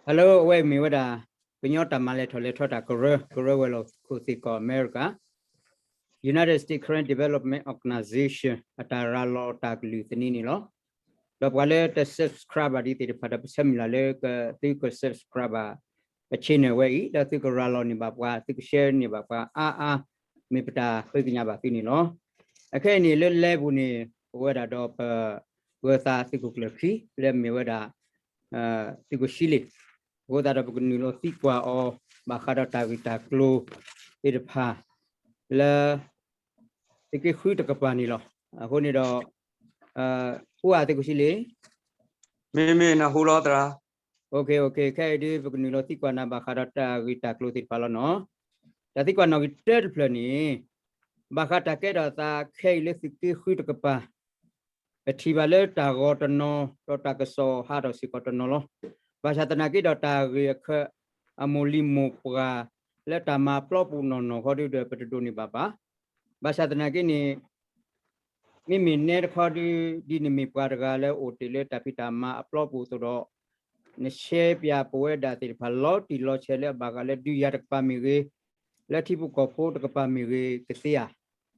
Hello, အဝဲမ့ၢ်ဝဲဒၣ် ကညီတၢ်မၤလဲၤထီၣ်လဲၤထီတၢ်ကရၢ, ကရၢဝဲၤလီၢ်ခိၣ်သ့ၣ်ကီၢ်အမဲရကၤ United States Karen Development Organization အတၢ်ရၤလီၤတၢ်ကလုၢ်သန့န့ၣ်လီၤ. ဒီးပှၤလၢတ subscribe ဘၣ်ဒံးသ့ၣ်တဖၣ်ဒီး ပဆၢမုၢ်လၢ်လၢကသုက subscribe ဘၣ် ပ channel ဝဲအံၤ, ဒီးသုကရၤလီၤန့ၢ်ဘၣ်ပှၤ, သုက share န့ၢ်ဘၣ်ပှၤအါအါ, မ့ၢ်ပတၢ်ဃ့ကညးဘၣ်သုန့ၣ်လီၤ. အခဲအံၤန့ၣ်လၢ live ပူၤန့ၣ် အိၣ်ဝဲဒၣ်ဒီးပ ပှၤသးသုးခိၣ်ကျၢၢ်ခံ လၢမ့ၢ်ဝဲဒၣ် သုးခိၣ်ဆှံလ့ၣ်, အဃိသတးဒီးပကနုာ်လီၤသံကွၢ်အီၤ ဘၣ်ဃးဒီးတၢ်ဂ့ၢ်တၢ်ကျိၤသ့ၣ်တဖၣ် လၢ သုးက့ဃုတကပၤန့ၣ်လီၤ. အဃိန့ၣ်ဒီး အိၣ်ဧါသုးခိၣ်ဆှံလ့ၣ်, မ့မ့ၢ်နၢ်ဟူလီၤသရၣ်, ခဲအံၤဒုး ပကနုာ်လီၤသံကွၢ်နၤဘၣ်ဃးဒီးတၢ်ဂ့ၢ်တၢ်ကျိၤသ့ၣ်တဖၣ်လီၤနီၤ. တၢ်သံကွၢ်နီၣ်ဂံၢ်တၢတဖျၢၣ်န့ၣ် ဘၣ်ဃးတၢ်ကဲထီၣ်အသးခဲအံၤလၢသုးက့ဃုတကပၤ ပထံၣ်ဘၣ်လၢတၢ်ဂီၤတနီၤ ဒီးတၢ်ကစီၣ်ဟးထီၣ်စ့ၢ်ကီးတနီၤလီၤ. ဘၣ်ဆၣ်သနာ်က့ဒီးတၢ်ဂ့ၢ်အခၢးအမိၢ်လံၤမိၢ်ပှၢ် လၢတၢ်မၤအပျီပူၤနီၢ်နီၢ်ခီဒုဒီး ပတဒိးန့ၢ်ဘၣ်ဘၣ်. ဘၣ်ဆၣ်သနာ်က့န့ၣ် မ့မ့ၢ်နဲတခီဒု ဒ်နမ့ၢ်ပှၤတဂၤလၢအိၣ်တ့ၢ်လၢတၢ်ဖံးတၢ်မၤအပျီပူၤအသိးဒီး နရှဲပၠးပဝဲဒၣ်သ့ၣ်တဖၣ်လီၤတံၢ်လီၤဆဲးလၢအဘၣ်ဃးလၢဒုးယၤတကပၤမ့ၢ်ဂ့ၤ, လၢထံဖိကီၢ်ဖိတကပၤမ့ၢ်ဂ့ၤကသ့ဧါ.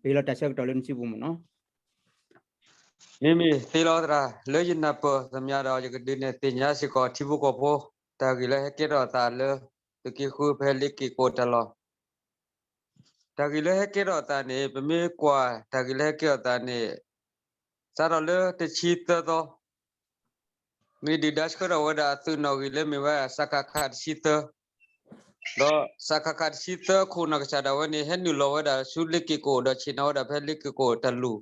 ပဟ့ၣ်လီၤတၢ်ဆၢကတီၢ်လၢနစုပူၤမ့ၢ်နီၤ. မ့မ့ၢ်သ့လီၤသရၣ်, လၢယနၢ်ပၢၢ်သမျးဒီး ယကဒုးနဲၣ်သ့ၣ်ညါစ့ၢ်ကီးထံဖိကီၢ်ဖိ တၢ်ဂ့ၢ်လၢဟဲကဲထီၣ်အသးလၢ သုးက့ဃုဖဲလ့က့ၤကိးတၢ်လီၢ် တၢ်ဂ့ၢ်လၢဟဲကဲထီၣ်အသးန့ၣ် ပမ့ၢ်ကွၢ်တၢ်ဂ့ၢ်လၢဟဲကဲထီၣ်အသးန့ၣ် စးထီၣ်လၢတဆံသၢသီ မ့ၢ်ဒုၣ်ဒါဆှၢထီၣ်ဝဲဒၣ်အသုးနီၣ်ဂံၢ်လၢမ့ၢ်ဝဲ စကခ တဆံသၢ, ဒီး စကခ တဆံသၢ ခိၣ်နၢ်ကစၢ်ဒၣ်ဝဲန့ၣ် ဟဲနုာ်လီၤဝဲဒၣ်ဆူလ့က့ၤကိး ဒီးဆ့ၣ်နီၤဝဲဒၣ်ဖဲလ့က့ၤကိးတၢ်လူၢ်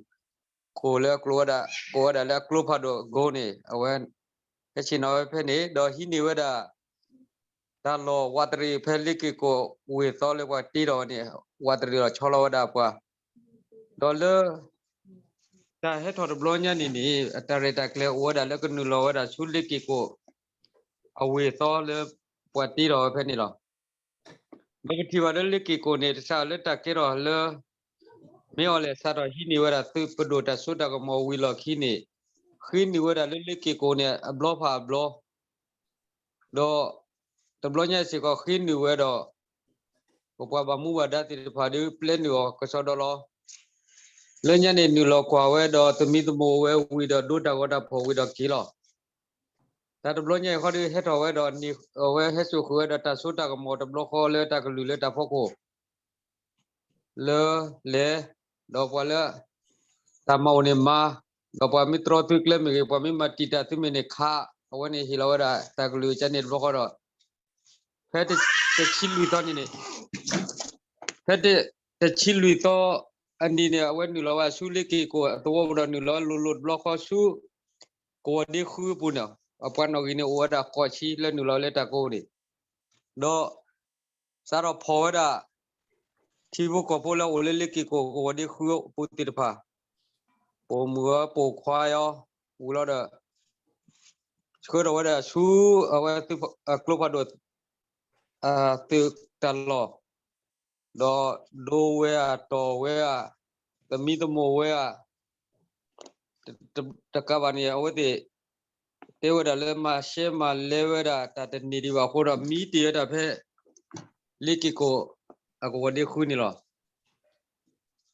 ကိးလၢအကျိၤဝဲဒၣ် ကိးဝဲဒၣ်လၢအကျိဖးဒိၣ်အကိန့ၣ် အဝဲ ဟဲဆ့ၣ်နီၤဝဲဖဲန့ၣ် ဒီးဟံးန့ၢ်ဝဲဒၣ် တၢ်လီၢ်ဝးတရံးဖဲလ့က့ၤကိးဝ့ၢ်သီလၢပှၤတ့ထီၣ်ဝဲန့ၣ် ဝးတရံးလီၤဆီလီၤဝဲဒၣ်ပှၤ, ဒီးလၢ တၢ်ဟဲထီၣ်တဘျီညါန့ၣ်န့ၣ် အတၢ်ရဲၣ်တၢ်ကျဲၤအိၣ်ဝဲဒၣ်လၢကနုာ်လီၤဝဲဒၣ်ဆူလ့က့ၤကိး အဝ့ၢ်သီလၢပှၤတ့ထီၣ်ဝဲဖဲန့ၣ်လီၤ. ဒီးပထံၣ်ဘၣ်လၢလ့က့ၤကိးန့ၣ် တစးလၢတၢ်ကဲထီၣ်လၢ မ့ၢ်အီၤလဲၣ် စးထီၣ်ဟံးန့ၢ်ဝဲဒၣ်သုးပဒိၣ်တၢ်စိတၢ်ကမီၤဝံၤလီၢ်ခံန့ၣ် ဃ့နုာ်ဝဲဒၣ်လၢလ့က့ၤကိးန့ၣ် အဘျီဖးအဘျီ ဒီး တဘျီညါစ့ၢ်ကီးဃ့နုာ်ဝဲဒီး ပပှၤဘၣ်မူဘၣ်ဒါသ့ၣ်တဖၣ်ဒုးပျဲနုာ်အီၤကစီဒီလီၤ. လၢညါန့ၣ် နုာ်လီၤကွၢ်ဝဲဒီးသမံသမိးဝဲဝံၤဒီးဒိတၢ်ဂီၤတၢ်ဖီၣ်ဝံၤဒီးက့ၤလီၤ. တၢ်တဘျီညါအံၤဃီဒုးဟဲထီၣ်ဝဲဒီး အဝဲဟဲစိာ်ဃုာ်ဝဲဒီးတၢ်စိတၢ်ကမီၤတဘျီဃီလၢတၢ်ကလုၢ်လၢတၢ်ဖီခိၣ် လၢလဲၤ ဒီးပှၤလၢ တၢ်မၤအိၣ်န့ၣ်မၤ, ဒီးပှၤမ့ၢ်တြီသုကျဲမ့ၢ်ဂ့ၤ, ပှၤမ့ၢ်မၤတံာ်တာ်သုမ့ၢ်န့ၣ်ခး, အဝဲန့ၣ်ဟ့ၣ်လီၤဝဲဒၣ်တၢ်ကလုၢ်ကန့ၣ်တဘျီဃီဒီး ဖဲတဆံလွံၢ်သီန့ၣ်န့ၣ် ဖဲတဆံလွံၢ်သီအနံၤန့ၣ် အဝဲနုာ်လီၤဝဲဆူလ့က့ၤကိးအသဝီပူၤဒီးနုာ်လီၤလိၤလိၤတဘျီဃီဆူ ကဝီၤဒ့ဃုအပူၤန့ၣ် အပှၤနီၣ်ဂံၢ်န့ၣ်အိၣ်ဝဲဒၣ်ဃိးဆံလၢနုာ်လီၤလၢတၢ်ကိးန့ၣ် ဒီး စးထီၣ်ဖီၣ်ဝဲဒၣ် ထံဖိကီၢ်ဖိလၢအအိၣ်လၢလ့က့ၤကိးကဝီၤဒ့ဃုအပူၤသ့ၣ်တဖၣ် ပိာ်မုၣ်အီၤပိာ်ခွါအီၤ ဝံၤလီၤဒီး ဆှၢထီၣ်ဝဲဒၣ်ဆူ အဝဲကျိဖးဒိၣ် သုးတၢ်လီၢ် ဒီးဒိဝဲဧါ တီၢ်ဝဲဧါ သမံသမိးဝဲဧါ တကးဘၣ်န့ၣ် အဝဲသ့ၣ် တဲဝဲဒၣ်လၢမၤရှဲမၤလဲဝဲဒၣ်တၢ်တန့ၢ်ဒံးဘၣ်အဃိဒီး မံတ့ၢ်ဝဲဒၣ်ဖဲ လ့က့ၤကိး အကဝီၤဒ့ဃုန့ၣ်လီၤ.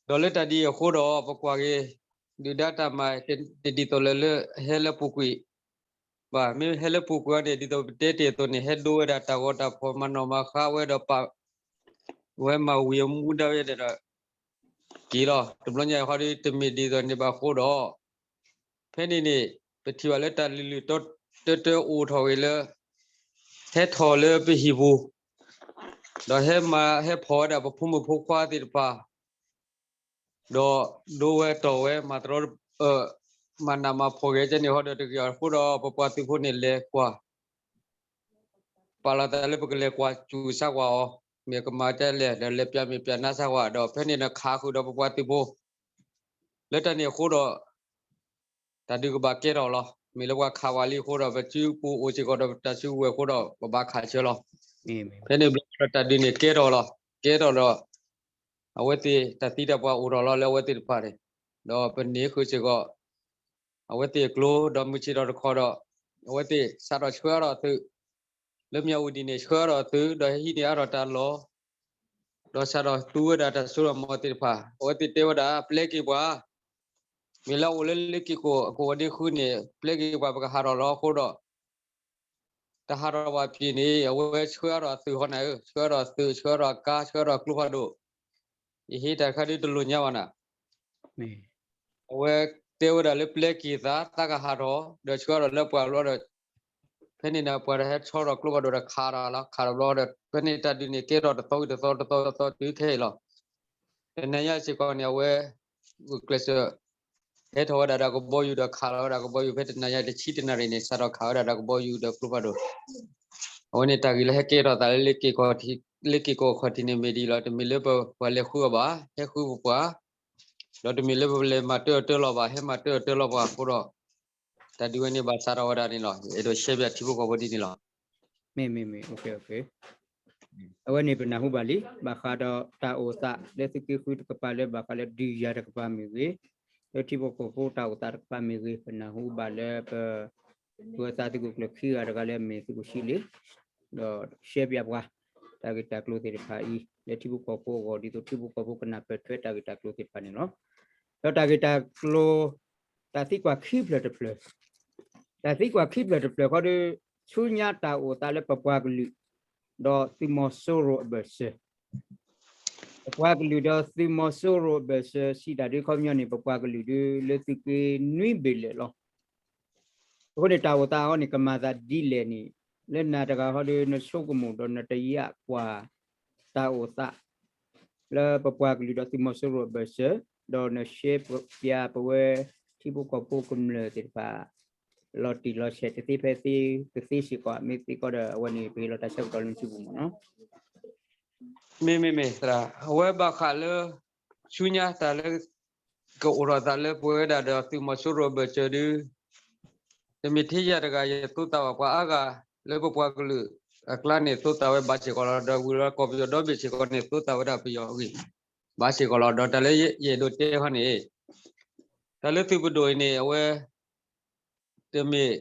ဒီးလၢတၢ်ဒ်အံၤအဃိဒီး ပကွၢ်က့ၤ ဒုၣ်ဒါတၢ်မၤတဒ်သိးလၢ ဟဲလၢပူၤကွံာ်ဘၣ်. မ့ၢ်ဟဲလၢပူၤကွံာ်အီၤန့ၣ် ဒ်သိးပတဲတ့ၢ်အသိးန့ၣ် ဟဲဒိဝဲဒၣ်တၢ်ဂီၤတၢ်ဖီၣ် မၤနီၣ်မၤဃါဝဲဒီးပာ် ဝဲမၤဝံၤအမူဒါဝဲန့ၣ်ဒီး က့ၤလီၤ. တဘျီညါအံၤဃီဒီး တမ့ၢ်ဒ်သိးန့ၣ်ဘၣ်အဃိဒီး ဖဲန့ၣ်န့ၣ် ပထံၣ်ဘၣ်လၢတၢ်လုၢ်လုၢ်တၢတၢအိၣ်ထီၣ်ဂ့ၤလၢ ဟဲထီၣ်လၢပဟံၣ်ပူၤ ဒီးဟဲမၤဟဲဖီၣ်ဝဲဒၣ်ပဖိမုၣ်ဖိခွါသ့ၣ်တဖၣ် ဒီးဒိဝဲတီၢ်ဝဲ မၤတရီ မၤနးမၤဖှီၣ်ဂ့ၤကဲန့ၣ်ဃီဒီး တဂ့ၤအဃိဒီး ပပှၤသုးဖိန့ၣ်လဲၤကွၢ် ပာ်လီၤသးလၢပကလဲၤကွၢ်စူၢ်စါကွၢ်အီၤ မ့ၢ်ကမၤဒ်လဲၣ် ဒီးလဲၤပျးမဲာ်ပျးနါစါကွၢ် ဒီးဖဲန့ၣ်ဒီးခးဃုာ်ဒီးပပှၤသုးဖိ လၢတၢ်န့ၣ်အဃိဒီး တၢ်ဒုးကဘၣ်ကဲထီၣ်လီၤ. မ့ၢ်လၢပှၤခးဝဲလံအဃိဒီး ပစုပူၤအိၣ်စ့ၢ်ကီးဒီးပတၢ်စုကဝဲၤအဃိဒီး ပဘၣ်ခးဆၢလီၤ. ဖဲန့ၣ်ဘျီဒီးတၢ်ဒုးန့ၣ်ကဲထီၣ်လီၤ. ကဲထီၣ်ဒီး အဝဲသ့ၣ်တၢ်သံတၢ်ပှၢ်အိၣ်ထီၣ်လီၤလၢအဝဲသ့ၣ်တဖၣ်န့ၣ် ဒီးပန့ၢ်ဃုာ်စ့ၢ်ကီး အဝဲသ့ၣ်အကျိ ဒီးမုၢ်ဆ့ၣ်ထီၣ်တခီဒီး အဝဲသ့ၣ်စးထီၣ်ဆှၢထီၣ်သုး လၢမၠးဝတံၤန့ၣ် ဆှၢအါထီၣ်သုး ဒီးဟဲဟံးန့ၢ်အါထီၣ်တၢ်လီၢ်, ဒီးစးထီၣ်သူဝဲဒၣ်တၢ်စိတၢ်ကမီၤသ့ၣ်တဖၣ် အဝဲသ့ၣ်တဲဝဲဒၣ် ပျဲက့ၤပှၤ, မ့ၢ်လၢအအိၣ်လၢလ့က့ၤကီၢ် အကဝီၤဒ့ဃုန့ၣ် ပျဲက့ၤပှၤ ပကဟးထီၣ်လီၤအဃိဒီး တဟးထီၣ်ဘၣ်ပှၤန့ၣ် အဝဲဆှၢအါထီၣ်အသုးဃီန့ၣ်, ဆှၢအါထီၣ်အသုး ဆှၢအါထီၣ်အကါ ဆှၢအါထီၣ်အကျိဖးဒိၣ်, ယဟ့ၣ်တၢ်တခါဒုးတလိၣ်ညါဘၣ်နၤ, အဝဲတဲဝဲဒၣ်လၢပျဲက့ၤသး သးကဟးထီၣ် ဒီးဆှၢအါထီၣ်လၢပှၤဘျီဒီး ဖဲန့ၣ်န့ၣ် ပှၤတဟဲဆီထီၣ်ကျိဖးဒိၣ်ဒီးခးထီၣ်လီၤ, ခးထီၣ်ဘျီဒီး ဖဲန့ၣ်တၢ်ဒုးန့ၣ် ကဲထီၣ်တသီဝံၤတသီ တသီဝံၤတသီတုၤခဲအံၤလီၤ. တနၤညါစ့ၢ်ကီးန့ၣ် အဝဲ ဂုာ်ကျဲးစၢး ဟဲထီၣ်ဝဲဒၣ်ဒီးကဘီယူၤ ခးလီၤဝဲဒၣ်ကဘီယူၤ ဖဲတနၤညါတဆံတနၣ်ရံၣ်န့ၣ် စးထီၣ်ခးဝဲဒၣ်ဒီးကဘီယူၤဒီးကျိဖးဒိၣ်, အဝဲန့ၣ်တၢ်ဂ့ၢ်လၢဟဲကဲထီၣ်သးလၢ လ့က့ၤကီၢ်ခီၣ်ထံးန့ၣ်မ့ၢ်ဒ်အံၤလီၤ. တမ့ၢ်လၢပှၤလဲၤဃုအီၤဘၣ်, ဟဲဃုပပှၤ, ဒီးတမ့ၢ်လၢပလဲၤမၤတၢ်အီၣ်တၢ်လီၤဘၣ်, ဟဲမၤတၢ်အီၣ်တၢ်လီၤပှၤအဃိဒီး တၢ်ဒုးဝဲန့ၣ်ဘၣ်စးထီၣ်ဝဲဒၣ်န့ၣ်လီၤ. အဲၣ်ဒိးရှဲပၠးထံဖိကီၢ်ဖိဒ်န့ၣ်လီၤ. မ့ၢ်မ့ၢ်မ့ၢ် အဝဲန့ၣ်ပနၢ်ဟူဘၣ်လံ ဘၣ်ဃးဒီးတၢ်အိၣ်သးလၢသုးက့ဃုတကပၤလၢ ဘၣ်ဃးလၢဒုးယၤတကပၤမ့ၢ်ဂ့ၤ, လၢထံဖိကီၢ်ဖိတၢ်အိၣ်သးတကပၤမ့ၢ်ဂ့ၤ, ပနၢ်ဟူဘၣ်လၢပ ပှၤသးသကိးကျၢၢ်ခံဂၤတဂၤလၢအမ့ၢ်သုးခိၣ်ဆံလ့ၣ်, ဒီးရှဲပၠးပှၤ တၢ်ဂ့ၢ်တၢ်ကျိၤသ့ၣ်တဖၣ်အံၤ လၢထံဖိကီၢ်ဖိအဂီၢ် ဒ်သိးထံဖိကီၢ်ဖိကနၢ်ပၢၢ်ထွဲတၢ်ဂ့ၢ်တၢ်ကျိၤသ့ၣ်တဖၣ်န့ၣ်လီၤ. ဒီးတၢ်ဂ့ၢ်တၢ်ကျိၤ တၢ်သံကွၢ်ခံဖျၢၣ်တဖျၢၣ်, တၢ်သံကွၢ်ခံဖျၢၣ်တဖျၢၣ်ဃီဒီး ဆူညါတၢ်အိၣ်သးလၢပပှၤကလုာ် ဒီးသုးမီၤစိရိၤအဘၢၣ်စၢၤ ပပှၤကလုာ်ဒီးသုးမီၤစိရိၤအဘၢၣ်စၢၤ စံးတၢ်ဒုးခီပညီန့ၣ် ပပှၤကလုာ်ဒုး လၢသုးက့နွံဘ့ၣ်လဲၣ်လီၤ. အဃိန့ၣ် တၢ်အိၣ်သးအံၤန့ၣ် ကမၤသးဒ်လဲၣ်န့ၣ် လၢနၤတဂၤဃီဒီး နဆိကမိၣ်ဒီးနတယာ်ကွၢ် တၢ်အိၣ်သး လၢပပှၤကလုာ်ဒီးသုးမီၤစိရိၤအဘၢၣ်စၢၤ ဒီးနရှဲပၠးပဝဲ ထံဖိကီၢ်ဖိကမျၢၢ်သ့ၣ်တဖၣ် လီၤတံၢ်လီၤဆဲးတသ့ဖဲသ့ ကသ့စ့ၢ်ကီး မ့ၢ်သ့ကီးဒီး အဝဲန့ၣ် ပဟ့ၣ်လီၤတၢ်ဆၢကတီၢ်လၢနစုပူၤမ့ၢ်နီၤ. မ့မ့မ့ၢ်သရၣ် အဝဲဘၣ်ဃးလၢ ဆူညါတၢ်လၢ ကအိၣ်ထီၣ်သးလၢပဝဲဒၣ်ဒီးသုးမီၤစိရိၤအဘၢၣ်စၢၤဒု တမ့ၢ်ထဲယၤတဂၤ ယသိသးဘၣ် ပှၤအါဂၤလၢပပှၤကလုာ်အကျါန့ၣ် သိသးဝဲဘၣ်စ့ၢ်ကီးလီၤ. ဒီးဝံၤလၢကီၢ်ပယီၤဒီဘ့ၣ်စ့ၢ်ကီးန့ၣ် သိသးဝဲဒၣ်ပယီၤအဂ့ၢ် ဘၣ်စ့ၢ်ကီးလီၤ. ဒီးတၢ်လၢယအဲၣ်ဒိးတဲခီန့ၣ် တၢ်လၢသုးပဒိၣ်အံၤန့ၣ် အဝဲ တမ့ၢ်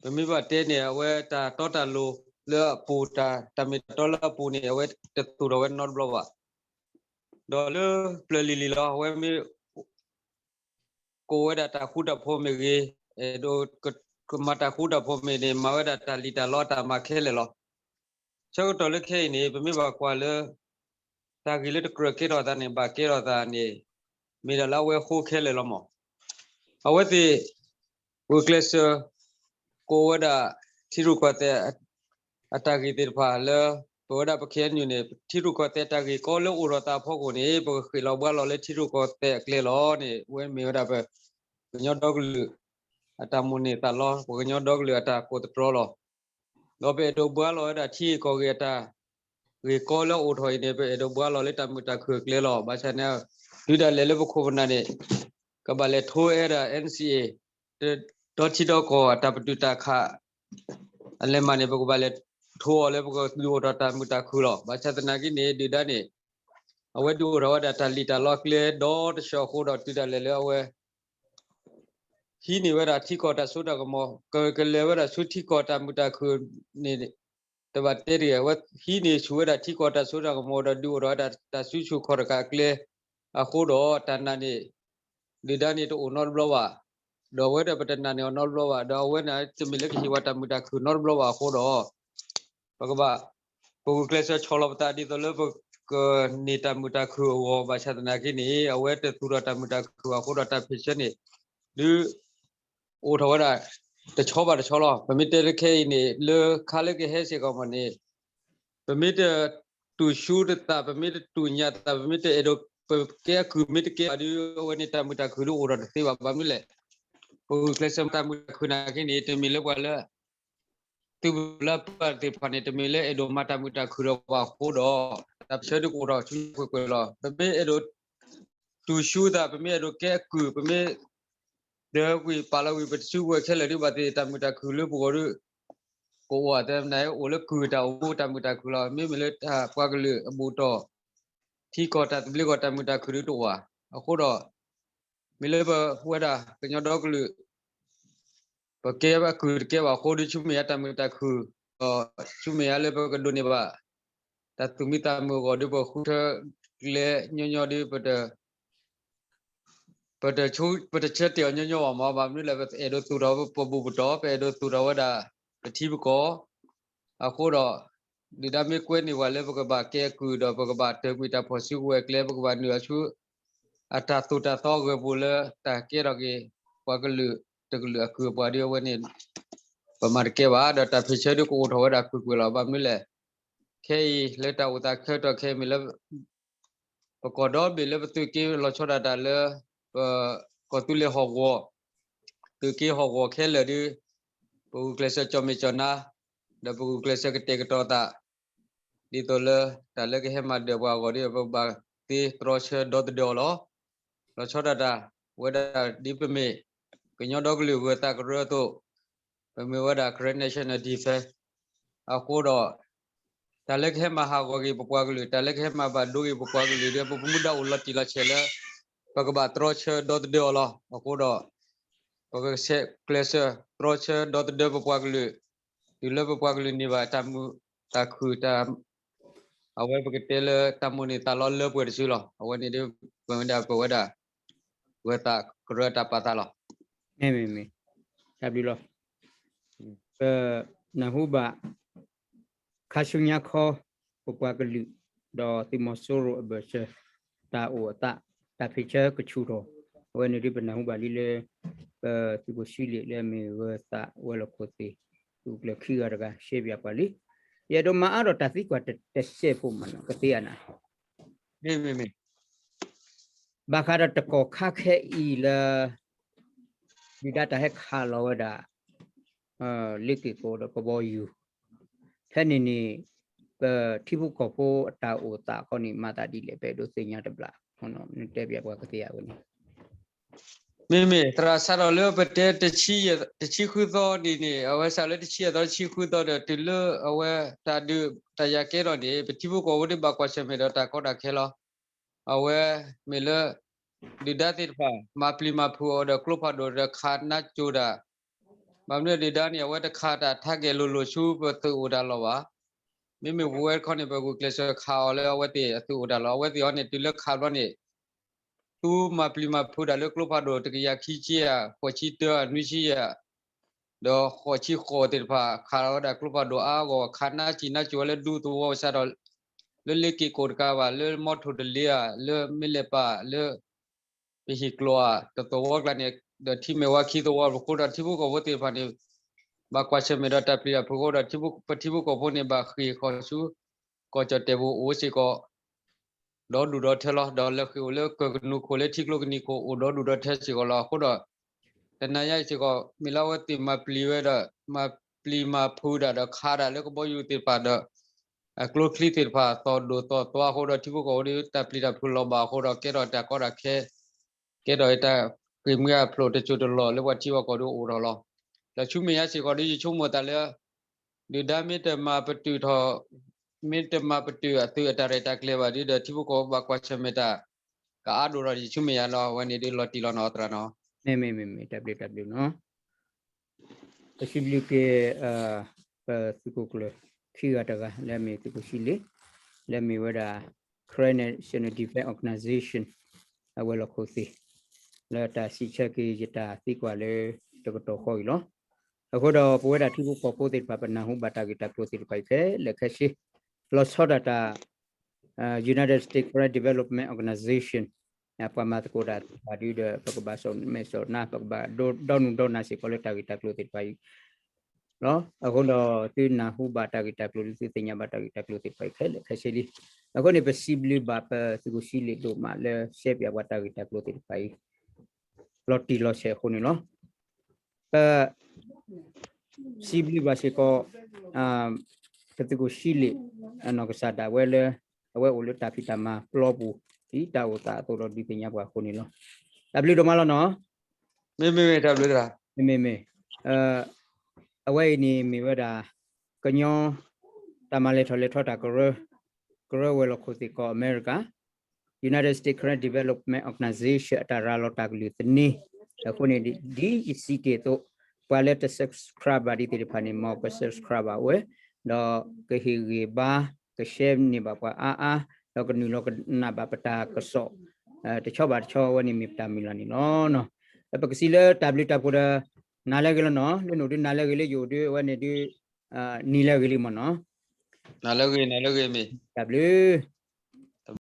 ပမ့ၢ်ဘၣ်တဲန့ၣ် အဝဲတၢ်တီတၢ်လိၤလၢအပူၤ တၢ်မ့ၢ်တၢ်တီလၢအပူၤန့ၣ် အဝဲတသူၣ်ထီၣ်ဝဲနီတဘျီဘၣ်. ဒီးလၢပျၢၤလံၤလံၤလီၤ အဝဲမ့ၢ် ကိးဝဲဒၣ်တၢ်ဃူတၢ်ဖိးမ့ၢ်ဂ့ၤ, အဲၣ်ဒိးကမၤတၢ်ဃူတၢ်ဖိးမ့ၢ်န့ၣ် မၤဝဲဒၣ်တၢ်လံၣ်တၢ်လီတၢ်မၤခဲလၢာ်လီၤ. ဆၢကတီၢ်လၢခဲအံၤန့ၣ် ပမ့ၢ်ဘၣ်ကွၢ်လၢ တၢ်ဂ့ၢ်လၢတကြၢးကဲထီၣ်သးန့ၣ် ဘၣ်ကဲထီၣ်သးန့ၣ် မ့ၢ်ဒၣ်လၢအဝဲအဃိခဲလၢာ်လီၤမး. အဝဲသ့ၣ် ဂုာ်ကျဲးစၢး ကိးဝဲဒၣ် ထံရူၢ်ကီၢ်သဲး အတၢ်ဂ့ၢ်သ့ၣ်တဖၣ်လၢ ပဝဲဒၣ်ပ ခ့ၣ်အဲၣ်ယူၣ်န့ၣ် ထံရူၢ်ကီၢ်သဲးတၢ်ဂ့ၢ်ကီလၢအိၣ်ထီၣ်သးအဖီခိၣ်န့ၣ် ပကဃ့ၢ်လီၤဘှါလီၤလၢထံရူၢ်ကီၢ်သဲးအကျဲလီၤန့ၣ် အဝဲမ့ၢ်ဝဲဒၣ်ပ ကညီဒီကလုာ် အတၢ်မိၣ်န့ၢ်သးလီ ပကညီဒီကလုာ်အတၢ်ကိးသတြီလီၤ. ဒီးပအဲၣ်ဒိးဘှါလီၤဝဲဒၣ်ထံဂ့ၢ်ကီၢ်ဂ့ၢ်အတၢ်ဂ့ၢ်ကီလၢအိၣ်ထီၣ်အံၤန့ၣ် ပအဲၣ်ဒိးဘှါလီၤလၢတၢ်မုာ်တၢ်ခုၣ်အကျဲလီၤ. ဘၣ်ဆၣ်န့ၣ် တုၤဒၣ်လဲာ်လၢပခိၣ်ပနၢ်န့ၣ် ကဘၣ်လဲၤထိဝဲဒၣ် NCA ဒီထံဒီကီၢ်အတၢ်ပတုာ်တၢ်ခး အလဲၤမးန့ၣ် ပကဘၣ်လဲၤထိအီၤလၢပကဒုးအိၣ်ထီၣ်တၢ်မုာ်တၢ်ခုၣ်လီၤ. ဘၣ်ဆၣ်သနာ်က့န့ၣ် ဒုၣ်ဒါန့ၣ် အဝဲဒုးအိၣ်ထီၣ်ဝဲဒၣ်တၢ်လံၣ်တၢ်လီအကျဲဒီတဆှီအဃိဒီး တုၤဒၣ်လဲာ်လၢအဝဲ ဟံးန့ၢ်ဝဲဒၣ်ထံကီၢ်တၢ်စိတၢ်ကမီၤ ကကလဲၤဝဲဒၣ်ဆူထံကီၢ်တၢ်မုာ်တၢ်ခုၣ်န့ၣ် တဘၣ်တဲတဂ့ၤ အဝဲဟံးန့ၢ်ဆူၣ်ဝဲဒၣ်ထံကီၢ်တၢ်စိတၢ်ကမီၤဒီးဒုးအိၣ်ထီၣ်ဝဲဒၣ်တၢ်စုဆူၣ်ခီၣ်တကးအကျဲ အဃိဒီး တၢ်နာ်န့ၣ် ဒုၣ်ဒါန့ၣ်တအိၣ်နီတဘျီဘၣ်. ဒီးအဝဲဒၣ်ပတနာ်န့ၢ်အီၤနီတဘျီဘၣ် ဒီးအဝဲန့ၣ်တမ့ၢ်လၢကဟ့ၣ်ဝဲတၢ်မုာ်တၢ်ခုၣ်နီတဘျီဘၣ်အဃိဒီး ပကဘၣ် ပဂုာ်ကျဲးစၢးဆီၣ်လီၤပသးဒ်သိးလၢပကန့ၢ်တၢ်မုာ်တၢ်ခုၣ်အဂီၢ် ဘၣ်ဆၣ်သနာ်က့န့ၣ် အဝဲတသူၣ်ထီၣ်တၢ်မုာ်တၢ်ခုၣ်ဘၣ်အဃိဒီး တၢ်ဖ့ၣ်ဆၢန့ၣ် ဒုး အိၣ်ထီၣ်ဝဲဒၣ် တဆီဘၣ်တဆီလီၤ. ပမ့ၢ်တဲလၢခဲအံၤန့ၣ် လၢခါလၢကဟဲစ့ၢ်ကီးမးန့ၣ် ပမ့ၢ်တတူၢ်ဆူတသး ပမ့ၢ်တတူၢ်ညၣ်သး ပမ့ၢ်တအဲၣ်ဒိး ပကဲအကုၢ်မ့ၢ်တကဲဘၣ်ဒီး အဝဲန့ၣ်တၢ်မုာ်တၢ်ခုၣ်ဒုးအိၣ်ထီၣ်တသ့ဘၣ်. ဘၣ်မနုၤလဲၣ် ပဂုာ်ကျဲးစၢးမၤတၢ်မုာ်တၢ်ခုၣ်နာ်က့န့ၣ် တမ့ၢ်လၢပှၤလၢ သုးလၢပှၤသ့ၣ်တဖၣ်န့ၣ် တမ့ၢ်လၢအဲၣ်ဒိးမၤတၢ်မုာ်တၢ်ခုၣ်ဒီးပှၤအဃိဒီး တၢ်ဖ့ၣ်ဆၢဒုးကအိၣ်ထီၣ်ဆူညါကွ့ၢ်ကွ့ၢ်လီၤ. ပမ့ၢ်အဲၣ်ဒိး တူၢ်ဆူသး ပမ့ၢ်အဲၣ်ဒိးကဲအကုၢ် ပမ့ၢ် ဒၢဝံၤပာ်လီၤဝံၤ ပတစုကဝဲၤခဲလၢာ်ဒုးဘၣ်သ့ၣ် တၢ်မုာ်တၢ်ခုၣ်လၢပဂီၢ်ဒုး ကအိၣ်အသးန့ၣ် အိၣ်လၢကုၢ်တၢ်အိၣ်မူတၢ်မုာ်တၢ်ခုၣ်လီၤ. မ့မ့ၢ်လၢပှၤကလုာ်အဘူၣ်တီၢ် ထံကီၢ်တၢ်သဘျ့ကီၢ်တၢ်မုာ်တၢ်ခုၣ်ဒုးတအိၣ်ဘၣ်. အဃိဒီး မ့ၢ်လၢပဝဲဒၣ်ကညီဒီကလုာ် ပကဲအကုၢ်တကဲဘၣ်အဃိဒီး ဆူမဲာ်ညါတၢ်မုာ်တၢ်ခုၣ် ဒီးဆူမဲာ်ညါလၢပကဒိးန့ၢ်ဘၣ် တၢ်သူၣ်မံသးမုာ်အဂီၢ်ဒီး ပဃုထၢကျဲညီညီဒီး ပတ ပတဆၢတဲာ်အီၤညီညီဘၣ်မး, ဘၣ်မနုၤလဲၣ် ပအဲၣ်ဒိးသူၣ်ထီၣ်ပဘူၣ်ပတီၢ်, ပအဲၣ်ဒိးသူၣ်ထီၣ်ဝဲဒၣ်ပထံပကီၢ်. အဃိဒီး ဒုၣ်ဒါမ့ၢ်ကွဲန့ၢ်ပှၤလၢပကဘၣ်ကဲကုၢ်ဒီး ပကဘၣ်တၢၢ်ကွံာ်တၢ်ဖီၣ်စုကဝဲၤကျဲ, ပကဘၣ်နုာ်အီၤဆူ အတၢ်သိၣ်တၢ်သီအဂၢၤပူၤလၢတၢ်ကဲထီၣ်က့ၤ ပှၤကလုာ်တကလုာ်အကုၢ်အပှၤဒီး အဝဲန့ၣ် ပမၤတကဲဘၣ်. ဒီးတၢ်ဖံးဆၢဒုးကအိၣ်ထီၣ်ဝဲဒၣ်ကွ့ၢ်ကွ့ၢ်လီၤ. ဘၣ်မနုၤလဲၣ် ခဲအံၤလၢတၢ်အိၣ်သးခဲကတီၢ်ခဲအံၤမ့ၢ်လၢ ပကီၢ်ဒီဘ့ၣ်လၢပသုးက့ၤလီၤဆီဒၣ်တၢ်လၢ ပကီၢ်သူလ့ၤဟီၣ်ကဝီၤ, သုးက့ၤဟီၣ်ကဝီၤခဲလၢာ်ဒီး ပဂုာ်ကျဲးစၢးကၠီၣ်မဲာ်ကၠီၣ်နါ, ဒီးပဂုာ်ကျဲးစၢးကတဲာ်ကတီၤသး ဒ်သိးလၢတၢ်လၢကဟဲမၤဒၢးပှၤအဂီၢ်ဒီး ပဘၣ်သ့တြီဆၢဒီသဒၢအီၤလီၤ. လီၤဆီဒၣ်တၢ်ဝဲဒၣ်ဒ်ပမ့ၢ် ကညီဒီကလုာ်ဂၢၤသးကရၢအသိး, ပမ့ၢ်ဝဲဒၣ် Karen National Defense အဃိဒီး တၢ်လၢကဟဲမၤဟးဂီၤက့ၤပပှၤကလုာ်, တၢ်လၢကဟဲမၤဘၣ်ဒိက့ၤပပှၤကလုာ်ဒီး ပမူဒါအိၣ်လီၤတံၢ်လီၤဆဲးလၢ ပကဘၣ်တြီဆၢဒီသဒၢအီၤလီၤ. အဃိဒီး ပကဆဲးကျဲးစၢးတြီဆၢဒီသဒၢပပှၤကလုာ်, တုၤလၢပပှၤကလုာ်န့ၢ်ဘၣ်တၢ်မုာ်တၢ်ခုၣ်တၢ် အဝဲပကတဲလၢတၢ်မိၣ်န့ၢ်သးလီလၢပှဲၤတစုလီၤ. အဝဲန့ၣ်ဒ်ပဝဲဒၣ် ပဝဲဒၣ် ဂၢၤသးကရၢတၢ်ပာ်သးလီၤ. မ့မ့ၢ် မ့မ့ၢ် တၢ်ဘျုးလီၤ. ပနၢ်ဟူဘၣ် ခါဆူညါခီ ပပှၤကလုာ် ဒီးသုးမီၤစိရိၤအဘၢၣ်စၢၤ တၢ်အိၣ်အသး တၢ်ဖံးဆၢကဆူၣ်ထီၣ်, အဝဲန့ၣ်ဒ်ပနၢ်ဟူဘၣ်လံလၢ ပသုးခိၣ်ဆှံလ့ၣ်လၢအမ့ၢ်ဂၢၤသးဝဲၤလီၢ်ခိၣ်သ့ၣ် သုးကျၢၤခံဂၤတဂၤ ရှဲပၠးပှၤလံ. ယအဲၣ်ဒိးမၤအါထီၣ်တၢ်သံကွၢ်တစဲးဖိမးနီၤ ကသ့ဧါနၤ မ့မ့ၢ် မ့မ့ၢ် ဘၣ်ဃးဒီးတကီၢ်ခါခဲအံၤလၢ ဒုၣ်ဒါတၢ်ဟဲခးလီၤဝဲဒၣ် လ့က့ၢ်ကီၢ်ဒီးကဘီယူၤ ဖဲန့ၣ်န့ၣ် ပထံဖိကီၢ်ဖိအတၢ်အိၣ်သးခီန့ၣ် မၤသးဒ်လဲၣ် ပအဲၣ်ဒိးသ့ၣ်ညါတဘျီ နတဲပၠးပှၤကသ့ဧါဝဲန့ၣ် မ့မ့ၢ် သရၣ်စးထီၣ်လၢပတဲ တဆံဃုသီန့ၣ်န့ၣ် အဝဲစးလၢတဆံယဲၢ်သီ တဆံဃုသီဒီး တုၤလၢအဝဲတၢ်ဒုးတၢ်ယၤကဲထီၣ်န့ၣ် ပထံဖိကီၢ်ဖိဒ်ဘၣ်ကွၢ်ဆၢၣ်မဲာ်ဒီးတၢ်ကီတၢ်ခဲလီၤ. အဝဲမ့ၢ်လၢ ဒုၣ်ဒါသ့ၣ်တဖၣ် မၤပျံၤမၤဖုးအီၤဒီးကျိဖးဒိၣ်ဒီးခးနါစိၤတၢ် ဘၣ်မနုၤဒုၣ်ဒါန့ၣ် အဝဲတခးတၢ်ထးကဲၤလိၤလိၤဆူပသုးအိၣ်တၢ်လီၢ်ဘၣ်. မ့မ့ၢ်ပဝဲတခီန့ၣ် ပဂုာ်ကျဲးစၢးခးအီၤလၢအဝဲသ့ၣ်အသုးအိၣ်တၢ်လီၢ် အဝဲသ့ၣ်အီၤန့ၣ် တုၤလၢခးဘျီန့ၣ် သူမၤပျံၤမၤဖုးတၢ်လၢကျိဖးဒိၣ် တကယၤခံဆံယဲၢ် ဃိးဆံတၢ နွံဆံယဲၢ် ဒီးဃိးဆံဃိးသ့ၣ်တဖၣ် ခးလီၤဝဲဒၣ်ကျိဖးဒိၣ်အါအါဂီၢ်ဂီၢ် ခးနါစံၣ်နါစိၤဝဲလၢဒူသဝီစးထီၣ် လၢလ့က့ၢ်ကီၢ်တကးဘၣ် လၢမီထိၣ်တလ့ဧါ လၢမ့ၢ်လဲၣ်ပၣ် လၢ ပဟံၣ်ကျိၤဧါ တသဝီကျါန့ၣ် ဒီးထံမဲာ်ဝါခံသဝီအဃိဒီး ထံဖိကီၢ်ဖိသ့ၣ်တဖၣ်န့ၣ် ဘၣ်ကွၢ်ဆၢၣ်မဲာ်ဒီးတၢ်ပျံၤတၢ်ဖုးအဃိဒီး ပထံဖိကီၢ်ဖိန့ၣ် ဘၣ်ဃ့ၢ်ဃီၤဆူ ကီၢ်ကၠီၣ်တဲၣ်ပူၤအိၣ်စ့ၢ်ကီး ဒီဒူၣ်ဒီထၢလီၤ. ဒီးလဲၤဃ့ၢ်အိၣ်လၢကၢၢ်ကနူၤခိၣ် လၢထံကျိကနံၤခိၣ် အိၣ်ဒီဒူၣ်ဒီထၢစ့ၢ်ကီးလီၤ. အဃိဒီး တနၤညါအံၤစ့ၢ်ကီး မ့ၢ်လၢအဝဲသ့ၣ်မၤပျံၤဝဲဒီး မၤပျံၤမၤဖုးတၢ်ဒီးခးတၢ်လၢကဘီယူၤသ့ၣ်တဖၣ်ဒီး အကျိချံသ့ၣ်တဖၣ် သီၣ်ဒိၣ်သီၣ်သွါအဃိဒီး ထံဖိကီၢ်ဖိဒီး တၢ်ပျံၤတၢ်ဖုးလီၤဘၣ်အဃိဒီး ကဲထီၣ်တၢ်ကီတၢ်ခဲ ကဲထီၣ်တၢ်ဃ့ၢ်မှံဟးဖျိးတစိၢ်တလီၢ်လၢပှၤထံပှၤကီၢ်ဒီးအိၣ်ထီၣ်လီၤ. ဒီးဆူမဲာ်ညါစ့ၢ်ကီးဒီး ယဆိကမိၣ်သးလၢ ဒုၣ်ဒါမ့ၢ်တမၤပတုာ်ထီၣ် မ့ၢ်တမၤပတုာ်အသုးအတၢ်ရဲၣ်တၢ်ကျဲၤဘၣ်ဒီး ဒီးထံဖိကီၢ်ဖိဘၣ်ကွၢ်ဆၢၣ်မဲာ်တၢ် ကအါဒိၣ်ထီၣ်ဒီး ယဆိကမိၣ်ယၤလီၤ. အဝဲန့ၣ်ဒုးလီၤတံၢ်လီၤနီၤသရၣ်နီၤ. မ့မ့ၢ် မ့မ့ၢ် တၢ်ဘျုးတၢ်ဘျုးနီၤ. ပစံးဘျုးက့ၤ ပသုးခိၣ်ကျၢၢ်ခံဂၤတဂၤ လၢအမ့ၢ်သုးခိၣ်ဆှံလ့ၣ် လၢအမ့ၢ်ဝဲဒၣ် Karen National Defense Organization အဝဲၤလီၢ်ခိၣ်သ့ၣ် လၢတၢ်စံးဆၢက့ၤယတၢ်သံကွၢ်လၢတကတီၢ်ဃီအံၤလီၤ. အဃိဒီးပဝဲဒၣ်ထံဖိကီၢ်ဖိသ့ၣ်တဖၣ် ပနၢ်ဟူဘၣ်တၢ်ဂ့ၢ်တၢ်ကျိၤသ့ၣ်တဖၣ်အံၤခဲလၢာ်ခဲဆ့ လီၤဆီဒၣ်တၢ် United States Karen Development Organization ပှၤမၤသကိးတၢ်သ့ၣ်တဖၣ်ဒီး ပကဘၣ်စိာ်မဲာ်စိာ်နါ ပကဘၣ်ဒီနုၢ်ဒီနၤစ့ၢ်ကီးလၢတၢ်ဂ့ၢ်တၢ်ကျိၤသ့ၣ်တဖၣ်အံၤ လီၤ. အဃိဒီးသုနၢ်ဟူဘၣ်တၢ်ဂ့ၢ်တၢ်ကျိၤလၢသုသ့ၣ်ညါဘၣ်တၢ်ဂ့ၢ်တၢ်ကျိၤသ့ၣ်တဖၣ်အံၤခဲလၢာ်ခဲဆ့လံ. အဃိန့ၣ် ပစံးဘျုးဘၣ်ပသုးခိၣ်ဆှံလ့ၣ်ဒိၣ်မးလၢရှဲပၠးပှၤတၢ်ဂ့ၢ်တၢ်ကျိၤသ့ၣ်တဖၣ်အံၤ လီၤတံၢ်လီၤဆဲးအဃိန့ၣ်လီၤ. ပ စံးဘျုးဘၣ်စ့ၢ်ကီး ပသုးခိၣ်ဆှံလ့ၣ် အနီၢ်ကစၢ်ဒၣ်ဝဲလၢ အဝဲအိၣ်လၢတၢ်ဖံးတၢ်မၤပျီပူၤ ဒ်တၢ်အိၣ်သးအသိးဒီးဒုးသ့ၣ်ညါပှၤအဃိန့ၣ်လီၤ. တၢ်ဘျုးဒိၣ်မးလီၤနီၤ. မ့မ့ၢ် မ့မ့ၢ် မ့မ့ၢ် အဝဲအံၤန့ၣ်မ့ၢ်ဝဲဒၣ် ကညီ တၢ်မၤလဲၤထီၣ်လဲၤထီတၢ်ကရၢ ကရၢဝဲၤလီၢ်ခိၣ်သ့ၣ်ကီၢ်အမဲရကၤ United States Karen Development Organization အတၢ်ရၤလီၤတၢ်ကလုၢ်သန့ အဃိန့ၣ် ဒ်ယစံးတ့ၢ်အသိး ပှၤလၢတ subscribe ဘၣ်ဒံးသ့ၣ်တဖၣ်န့ၣ် မ်က subscribe ဘၣ်ဝဲ ဒီးကဟ့ၣ်ဂံၢ်ဘါ ကရှဲန့ၢ်ဘၣ်ပှၤအါအါ, ဒီးကနုာ်လီၤကနၣ်ဘၣ်ပတၢ်ကစီၣ် တဆီဘၣ်တဆီ အဝဲန့ၣ်မ့ၢ်ပတၢ်မုၢ်လၢ်န့ၣ်လီၤ. ပကစံးလၢတၢ်ဘျုးတၢ်ဖှိၣ်ဒီး နၤလၢအဂ့ၤလီၤနီၤ, လၢနအိၣ်ဒုးနၤလၢအဂ့ၤ, လၢယအိၣ်ဒုးအဝဲန့ၣ်ဒုး နံၤလၢအဂ့ၤလံမ့ၢ်နီၤ. နၤလၢအဂ့ၤ, နၤလၢအဂ့ၤမ့ၢ် တၢ်ဘျုး